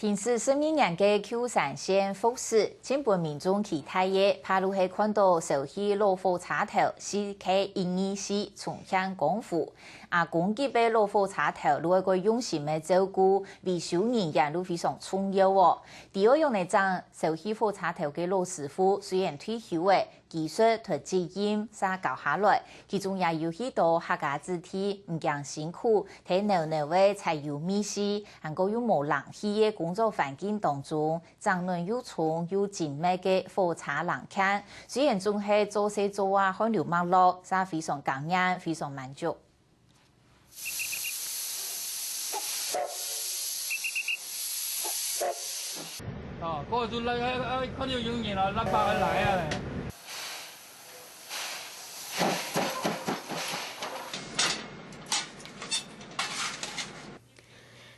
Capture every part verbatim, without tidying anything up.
平時十二年个舊山線復駛，盡分民眾期待个，怕就係看到燒去老火車頭，四K一二四重現江湖。阿公級个老火車頭，就愛過用心个照顧，維修人員就非常重要哦。知愛仰仔整燒去火車頭个老師傅，雖然退休了， 技術同責任嗄交下來，其中也有許多客家子弟毋驚辛苦，在醹醹个柴油味緒，還過又無冷氣个工作環境當中，整暖又重又精密个火車零件。雖然總係做事做啊汗流脈落，嗄非常驚豔，非常滿足。 哦，過去就來，哎，哎，看到有人啊，咱爸來啊咧。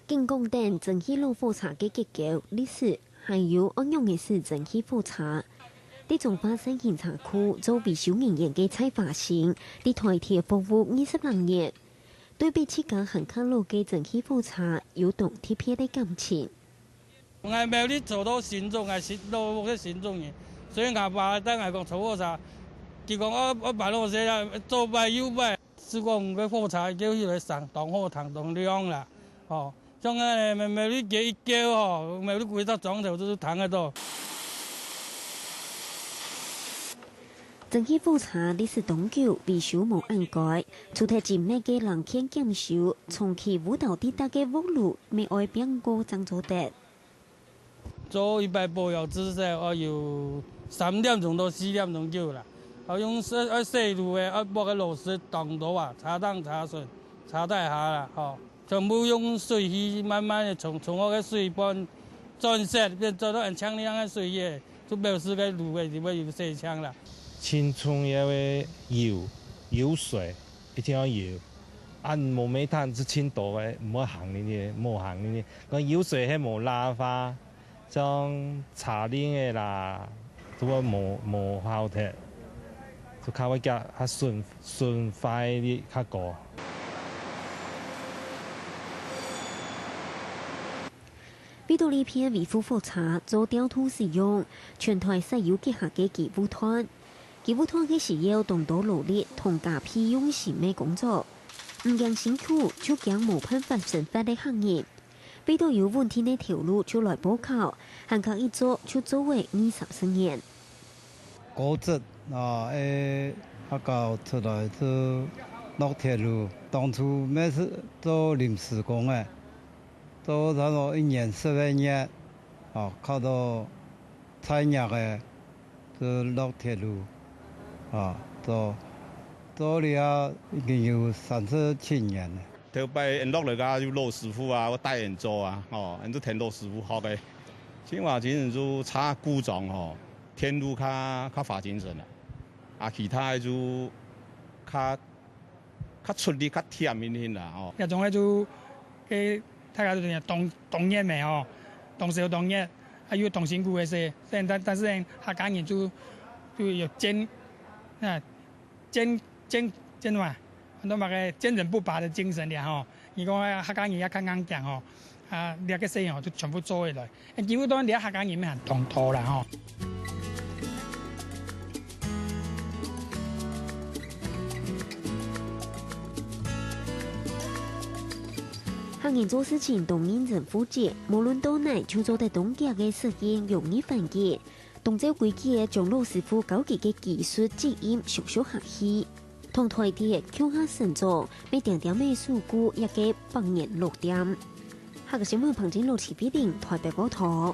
緊講等蒸汽老火車个結構、歷史，還有愛仰仔駛蒸汽火車。在彰化縣行車庫做維修人員个蔡華新，在台鐵服務二十零年， 對比自家還較老个蒸汽火車有當特別个感情。𠊎苗栗做到新莊，𠊎新，老屋个新莊人，所以𠊎爸帶𠊎講坐火車，佢講：「哦，哦，辦好勢啊，左擺右擺。」就講个火車叫起來聲當好聽，當亮啦，吼。像恁呢，苗，苗栗街一叫吼，苗栗規隻庄頭就聽得到。 蒸汽火車歷史當久，維修無恁改，除忒精密个零件檢修，長期烏頭滴答个屋路，乜愛拚過正做得。做一擺保養至少愛有三點鐘到四點鐘久啦。愛用洗，愛洗路个，愛駁个螺絲當多啊，車頂、車脣、車底下啦，吼。 全部用水去慢慢个沖，沖好个水分轉色，變做到恁淨亮个水个，就表示該路个就會有洗淨啦。盡重要个油，油水一定要有。啊，無煤炭係盡多个，毋好行入去，毋好行入去。該油水係無罅縫， 像車輪个啦，都會無，無效忒，就較會較，較損，損壞率較高。為著利便維護火車做調度使用，全台設有幾下个機務段。機務段係需要當多勞力同加倍用心个工作，毋驚辛苦，就驚無辦法生活个客人。 為著有穩定个頭路就來報考，還較一做就做會二三十年。高職啊，誒，學校出來就落鐵路，當初乜係做臨時工个，做差不多一年十個月，哦，考到 菜鳥个，就落鐵路，啊，做，做了已經有三十七年了。頭擺𠊎落來个有老師傅啊，𠊎帶𠊎做啊，吼，𠊎就跈老師傅學个。這下真係就車故障吼，跈路較，較花精神啦。啊，其他个就較 較出力、較忝一點啦，吼。這種个就，个大家都當，當熱个吼，當燒當熱，啊又當辛苦个事。但，但，但是呢，客家人就，就有堅，啊，堅，堅，堅嘛，很多嘛个堅韌不拔个精神了吼。你講啊，客家人也較硬頸吼，啊，這个事情吼就全部做起來。 基本上這客家人乜還當多啦吼。客人做事情當認真負責，無論到哪就做得當遽个適應容易環境。當照規矩个將老師傅交佢个技術責任相續下去。 同台鐵共下成長，乜恬恬仔守護這个百年老店。客家新聞彭金路、徐碧玲台北報導。